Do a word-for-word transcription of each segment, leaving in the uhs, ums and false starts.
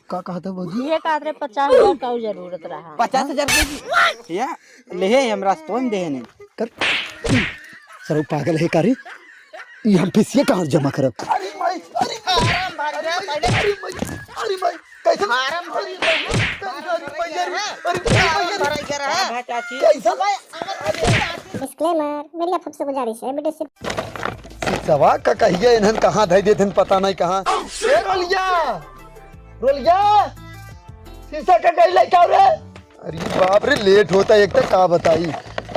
का कहत है भौजी? ये कहत रहे पचास हजार का और जरूरत रहा। पचास हजार के जी? या, लेहे, हमरा से तो हम देहे नहीं। कर, सरऊ पागल है का रे? ये हम पैसे कहाँ जमा करब? अरे माई, अरे, अरे माई, अरे माई, कैसे? अरे माई, अरे, अरे, अरे, अरे, अरे, अरे, अरे, अरे, हाँ, चाची। कैसे? Disclaimer, मेरी आप सबसे गुजारिश है, बेटे से शीशवा का कहिया इन्हन कहाँ धइ देथिन, पता नहीं कहाँ। ए रोलिया, रोलिया, शीशा का कहीं लेके आओ रे। अरे बाप रे, late होता एक तो का बताई।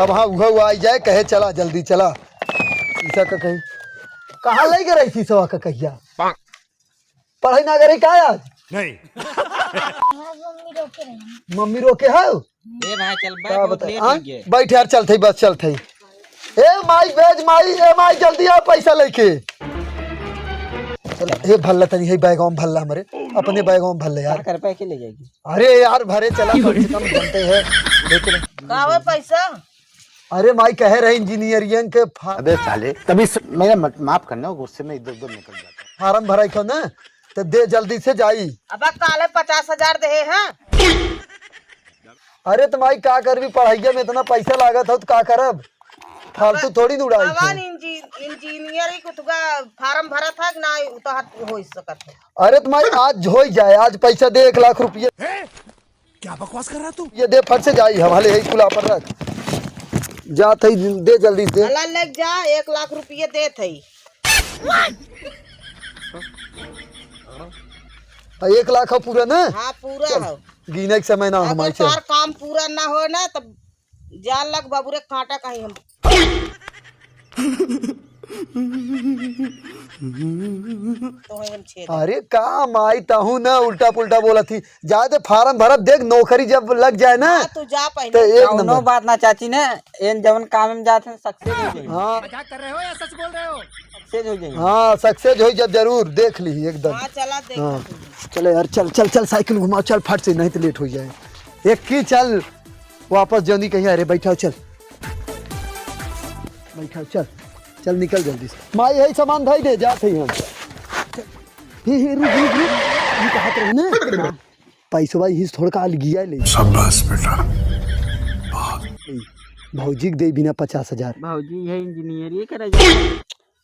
अब हाँ, उहा, उहा आई जाए, कहे, "चला, जल्दी चला।" शीशा का कहीं, कहाँ लेके रही शीशवा का कहिया? पढ़ाई ना करे का आज? नहीं। आज मम्मी रोके रही। मम्मी रोके है? ए भाई, चल, बैठ, का बहुत बताई, late हाँ? हो गया। बैठ यार, चलत हई, बस चलत हई। ए माई, भेज माई, ए माई, जल्दी आ पैसा लेके। चल, हे भल्ला तनी, हे बैगवा में भल्ला हमरे, अपने बैगवा में भल्ला यार। का कर, पैके ले जाएगी? अरे यार, भरे चला, कम से कम बनते हैं, लेकिन का हुआ पैसा? अरे माई, कहे रहे इंजीनियरिंग के फा- अबे साले, तभी स-, मेरा मत-, माफ करना, गुस्से में इधर उधर निकल जाता है। फार्म भराई को ना, तो दे जल्दी से जाई। अब काले पचास हजार देहे हैं। अरे तो माई, का करबी, पढ़ाइया में इतना पैसा लागत हो तो का करब, फालतू थोड़ी न उड़ाई बाबा, थे। इंजी-, इंजीनियर ही कुछ का फार्म भरा था कि ना, उ तो हाथ हो सकत है। अरे तो माई, आज हो ही जाए, आज पैसा दे एक लाख रुपये। क्या बकवास कर रहा तू? ये दे, फट से जाई, हम हले है स्कूल पर रख। जा थई, दे जल्दी से। हला लेके जा, एक लाख रुपये दे थई। आ, एक लाख हो पूरा ना? हाँ, पूरा चल, हो। गिने के समय ना अगर हमारे चल। तोहार काम पूरा ना हो ना, तब जान लग बाबू रे, कांटा कहीं हम। तो हम छेद। अरे का माई, तहू ना उल्टा पुल्टा बोलत ही। जा दे, फार्म भरत, देख, नौकरी जब लग जाए ना, हाँ, तू जा पहले। तो एक कौनो नंबर। बात ना चाची ने, एन जवन काम में जात हैं, success हो जाई। हाँ। मजाक कर रहे हो या सच बोल रहे हो? Success हो जाई। हाँ, success होई जब जरूर, देख ली एकदम। हाँ, चला देख हाँ। तू। चले यार, चल, चल, चल, साइकिल घुमाओ, चल फट से, नहीं तो late हो जाए। एक की चल, वापस जौनी कहीं, अरे बैठा, चल। बैठा, चल। चल, निकल जल्दी से। माई, यही सामान धई दे, जात हई हम। चल। हे, हे, रुक, रुक, रुक। ये कहत रहे ना? पैसवा यही से थोड़का अलगिया ले। शाबाश बेटा। भौजी के दे बिना पचास हजार। भौजी, यह इंजीनियरिंग करे जाए।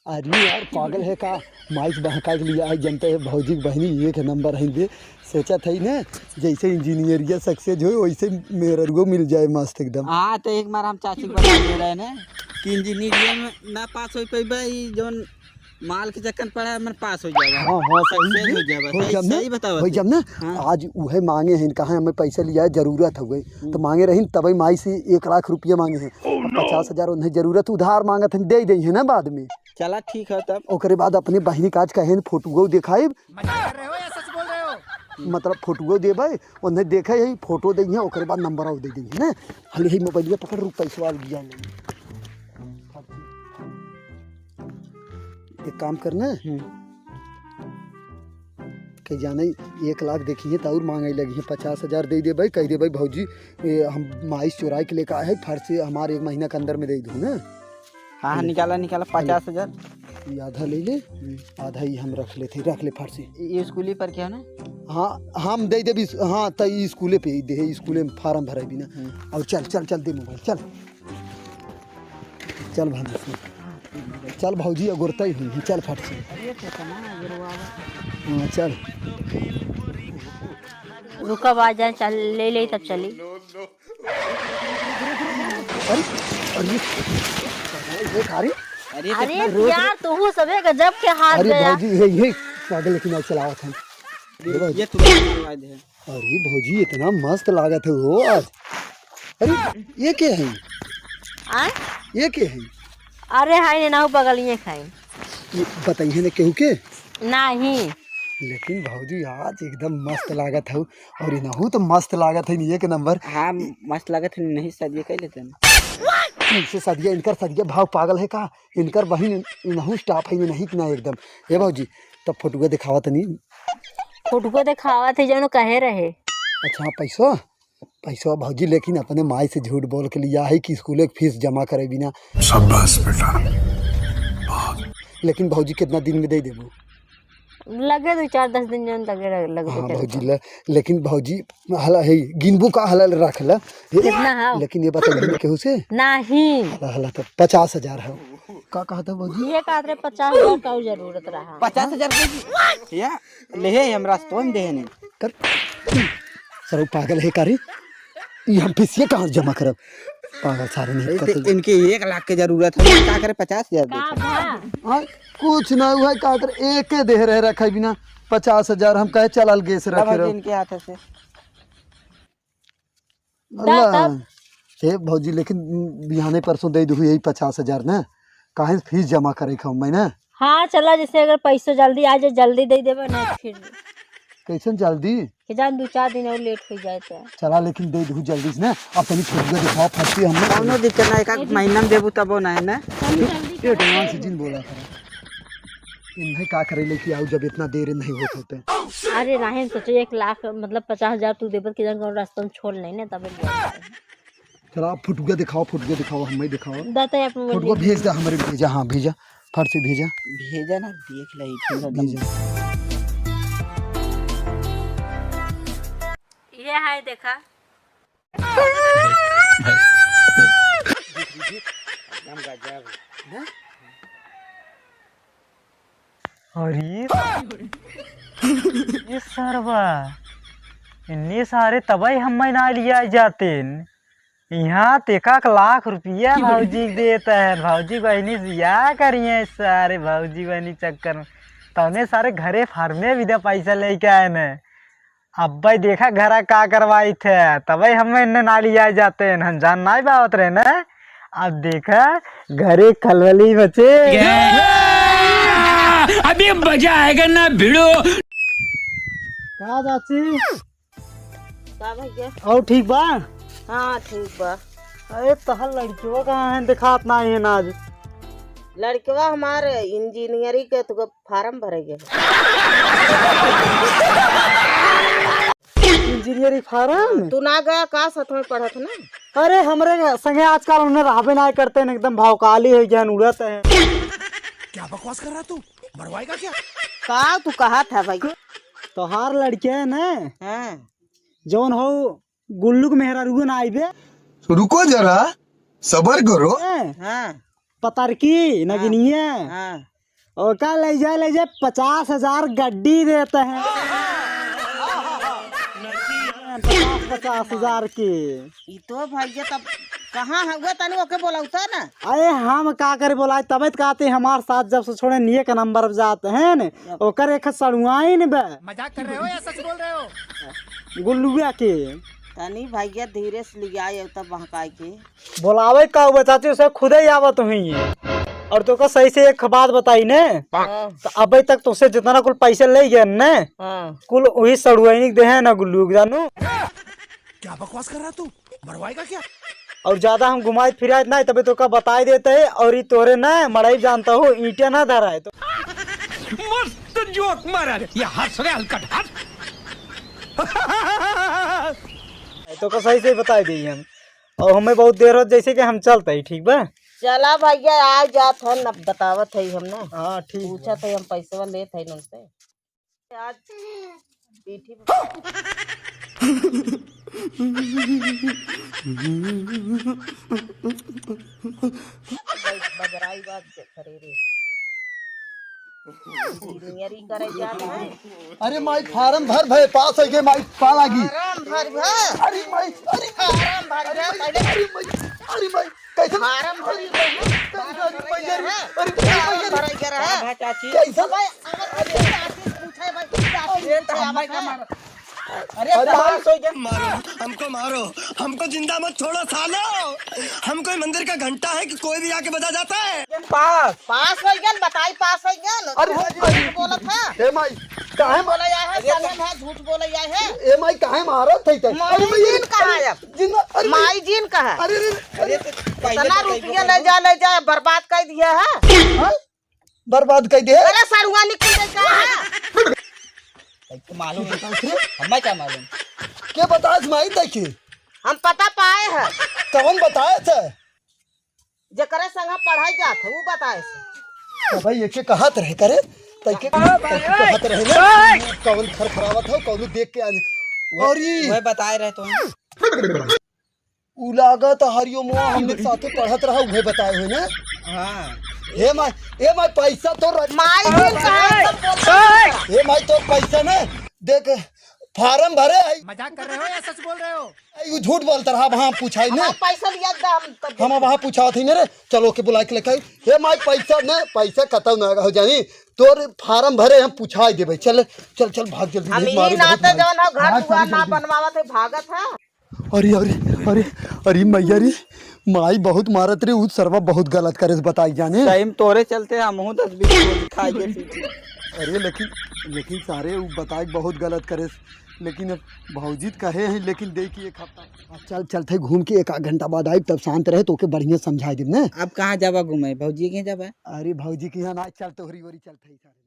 अरे यार, पागल है का? माई से बहका के लिया है, जनते है, भौजी के बहिनी एक नंबर है बे। सोचत है ना, जैसे इंजीनियरिया success होई, वैसे मेहररुओ मिल जाए मस्त एकदम। हाँ, तो एक बार हम चाची के बता दे रहे ना कि इंजीनियरिया में ना पास हो पइबा, ई जौन माल के चक्कर में पड़ा है, मन पास हो जाएगा। हाँ, हाँ, सही success है। हो जाएगा, हो सही, जब ना, सही बतावा हो तू। जब ना, हाँ। आज उहे मांगे हैं, कहा हमें पैसा लिया है, जरूरत हो गई, हम्म। तो मांगे रही, तबे माई से एक लाख रुपया मांगे हैं। Oh, no! पचास हजार उन्हें जरूरत, उधार मांगत हैं, दे दे है ना बाद में। चला ठीक है तब। ओकरे बाद अपने बहिनी का आज कहे न फोटुओ देखाइब। मजाक कर रहे हो या सच बोल रहे हो? मतलब फोटुओ देबै, उन्हें देखे ही फोटो दे है, ओकरे बाद नंबर दे दे है ना। हले ही मोबाइलिया पकड़, रुक पैसवा लिया ले। एक काम करना, हम्म। के जाने एक लाख देखिए तो और मांगे लगी है, पचास हजार दे देबै, कह देबै भौजी, ए, हम माई से चुराई के लेके आए हैं, फट से हमारे एक महीना के अंदर में दे दो ना। हाँ, हाँ, निकाला, निकाला, पचास हजार। ये आधा ले ले, हम्म। आधा ही हम रख लेते, रख ले फट से। ये स्कूली पर क्या ना? हाँ, हम दे देबी, हाँ, तो ये स्कूले पे ही दे, स्कूले में फार्म भराई भी ना। हम्म। और चल, चल, चल, दे मोबाइल, चल। चल भाभी, चल भौजी, अगुरतई हुई, चल फट से। हाँ, चल। रुकब, आ जाए, चल, ले ले, तब चली। अरे, अरे, ये का रे? अरे, अरे कितना रोज यार, तू सबे गजब के हाथ अरे गया। भौजी, ये, ये पागल लेकिन आज चलावत है। ये, ये तू करवा दे। अरे भौजी, इतना मस्त लागत है हो आज। अरे, ये के है? आय? ये के है? अरे, हाय ने नाहु बगलिए खाई। ये बताइए ना केहू के? नहीं। लेकिन भौजी, आज एकदम मस्त लागत है। और इनहू तो मस्त लागत है, एक नंबर। हाँ, मस्त लागत है, नहीं सदिया कह लेते हैं। इनसे सदिया, इनकर सदिया भाव पागल है का? इनकर बहिन इनहू staff है, नहीं कि ना एकदम। ए भौजी, तब फोटुआ दिखावा तनी। फोटुआ दिखावा थे, जनो कहे रहे। अच्छा, हाँ, पैसवा? पैसवा भौजी, लेकिन अपने माई से झूठ बोल के लिया है कि स्कूल के फीस जमा करे बिना। शाबाश बेटा। लेकिन भौजी, कितना दिन में दे देबू? लगे दो चार दस दिन जौन लगे रह-, लगे हाँ, के भौजी रहे। ल-, लेकिन भौजी, हला है, गिनबू का हला रख ला। ये, कितना है? लेकिन ये बताइए ना केहू से। नहीं। हला, हला तो पचास हजार है। का कहत है भौजी? ये कहत रहे पचास हजार का जरूरत रहा। पचास हजार के जी? या, ले है, हम रास्तों में दे नहीं। कर, सर, वो पागल है का रे? ई हम फीसिया कहाँ से जमा करब? पागल सारे नहीं अरे, करते। तो इनके एक लाख के जरूरत है, का करे पचास हजार का देते? भा? हाँ, कुछ ना हुआ, का कर एक के देह रहे रखा बिना पचास हजार हम कहे चलल गैस रखे रहो। इनके हाथ से। दा अल्लाह। तब। हे भौजी, लेकिन बिहाने परसों दे दू यही पचास हजार ना, काहे फीस जमा करे खाऊ मैं ना। हाँ, चला, जैसे अगर पैसो जल्दी आ जाए, जल्दी दे देबे ना फिर। कैसन जल्दी? कि जान दो चार दिन और लेट हो जाए तो। चला, लेकिन दे दू जल्दी से ना। अब तनी छोटुआ दिखाओ, फंसी हमने। कौनो दिक्कत ना, एक आध महीना में देबू तबो ना है ना। हम जल्दी ये करते advance हैं। जिन बोला था। इन्हें का करे लेके आओ जब इतना देर नहीं होत होते। अरे नाहीं, सोचो एक लाख मतलब पचास हजार तू देबत कि जान कौन रास्ता में छोड़ नहीं ना तब। चला, आप फोटुआ दिखाओ, फोटुआ दिखाओ, हमें दिखाओ। दाता अपन फोटुआ भेज दे, हमारे भेजा, हाँ, भेजा, फट से भेजा। भेजा ना, देख ले, पूरा दम। भेजा। ये है, देखा। अरे, ये सरवा, इन्ने सारे तबई हमें ना लिया जाते न। यहाँ त एक एक लाख रुपया भौजी के देत है, भौजी बहिनी बियाह करिए सारे भौजी बहिनी चक्कर में। तौने सारे घरे फार्मे विदा पैसा लेके आए न। अब्बे देखा घरा का करवाई थे, तबे हमें इन्ने ना लिया जाते हैं, हम जान नहीं पावत रहे न। अब देखा घरे खलबली मचे। अभी मजा आएगा ना भिड़ो। का चाची? का भैया? और ठीक बा? हाँ, ठीक बा। अरे, तोहर लड़किवा कहाँ है? देखात नाही है ना आज। लड़किवा हमार इंजीनियरिंग के तो फार्म भरे गए। Engineering form? तू ना गया का? साथ में पढ़त ना? अरे, हमरे संगे आजकल उन्हें रहबे ना करते हैं, एकदम भौकाली हो गया, उड़त है। क्या बकवास कर रहा तू? मरवाएगा क्या? का तू कहा था भाई? तोहार लड़के है ना? हाँ। जौन हो गुल्लू के मेहरारू ना आइबे। रुको जरा, सबर करो। हैं? हाँ। पतरकी, हाँ। नगिनिया। हाँ। ओका ले जाए, ले जाए, पचास हजार गड्डी देते हैं। पचास, पचास हजार की। ई तो भैया तब कहाँ है? वो तनी ओके बोलाउता ना। अरे हम का करे बोलाए, तबे तो कहते हमार साथ जब से छोड़े निये के नंबर जाते हैं ने, ओकर एक सड़ुआइन बे। मजाक कर रहे हो या सच बोल रहे हो? गुल्लुआ के। तनी भैया धीरे से लियाए तब बहकाए के। बोलावे का हुआ चाची, उसे खुदे ही आवत हुई है। और तोका सही से एक बात बताई ने, हाँ। तो अबे तक तोसे जितना कुल पैसे ले गए ने, हाँ। कुल वही सड़ुआइन के देहे ना गुल्लू के जानू। क्या बकवास कर रहा तू? मरवाएगा क्या? और ज्यादा हम घुमाए फिराए ना, तबे तोका बताए देते हैं। और ये तोरे ना मड़ाई जानता हूँ, ईंटे ना धराए तो। मस्त जोक मारा रे, ये हंस रे हलकट हंस। तोका सही से बताए दी हम। और हमें बहुत देर होत, जैसे कि हम चलते ही, ठीक बा? चला भैया, आ जात हन, अब बतावत है हम ना। हाँ, ठीक बा। पूछत है हम, पैसवा लेत है उनसे। आज पीठी बजराई बात करे रे। इंजीनियरिंग करे जात है। अरे माई, फार्म भर भए, पास होइ गए माई, पा लागी। फार्म भर भए। अरे माई, अरे माई, फार्म भर अरे गए, माई, पहले अरे माई, अरे माई, कैसे? फार्म भर गए। अरे, अरे, अरे, अरे, फार्म भर गए रहे। का भा चाची? कैसे? अबे, अगर चाची पूछे भाई, चाची अरे, तो पूछे, हमें अब क्या है? मारा? अरे, अरे, पास हो गया। मारो, हमको मारो, हमको जिंदा मत छोड़ो सालो। हम कोई मंदिर का घंटा है कि कोई भी आके बजा जाता है? पास। पास हो गया, बताई पास हो गया। अरे, तू अरे, झूठ बोलत है। ए माई, काहे झूठ बोला या है, अरे, साले में झूठ बोला या है। ए माई, काहे मारत है ते? माई अरे, माई, जीन अरे, कहाँ है? जिंदा, अरे, माई जीन कहाँ? अरे, अरे, अरे, अरे, तो पहले इतना बताइए रुपया हमको। ले जा, ले जा, बर्बाद कर दिया है। हाँ? बर्बाद कर दे। अरे सड़ुआ निकल गई का है? तैको मालूम है। बताओ रे। हमें क्या मालूम? के बतास माई तैके? हम पता पाए हैं। कौन बताए थे? जेकरे संग पढ़ाई जात है, वो बताए थे। तो भाई, एके कहत रहे करे, तैके, तैके कहत रहे ना, कौन खरखरावत हो, कौनो देख के आ जा। अरे! वह बताए रहे तो। उ लागत हरिओमवा हमने के साथे पढ़त रहा, उहे बताए हो ना? हाँ। हे माई, ए माई, पैसा तो रख। माई के कहे सब बोलता है। हे माई, तो पैसा ना, देख, फार्म भरे है। मजाक कर रहे हो या सच बोल रहे हो? ए, यू झूठ बोलत रहा, वहाँ पूछाई ना। हमार पैसा लिया दा, हम तब हम वहाँ पूछावत ही ना रे, चलो के बुला के लेके आई। हे माई, पैसा ना, पैसा खत्म ना हो जाई, तोर फार्म भरे हम पूछाई देबे। चल, चल, चल, भाग जल्दी, हम भीख मारे, नाते भीख मारे। जवन हो, घर भाग, दुआर भाग ना जल्दी। बनवावत है, भागत है। अरे, अरे, अरे, अरे मैया रे, माई बहुत मारत रे, उ सरवा बहुत गलत करेस, बताई जाने। सही में तोरे चलते हमहूँ दस बीस गोली खा गए। अरे लेकिन, लेकिन सारे उ बताई बहुत गलत करेस, लेकिन अब भौजी त कहे हैं, लेकिन दे कि एक हफ्ता। आ, चल, चलत है घूम के एक आध घंटा बाद आई, तब शांत रहे, तोके बढ़िया समझाई देब ना। अब कहाँ जाबा घूमे? भौजी के जाबा? अरे भौजी के यहाँ ना, चल तोहरी ओरी चलत है सारे।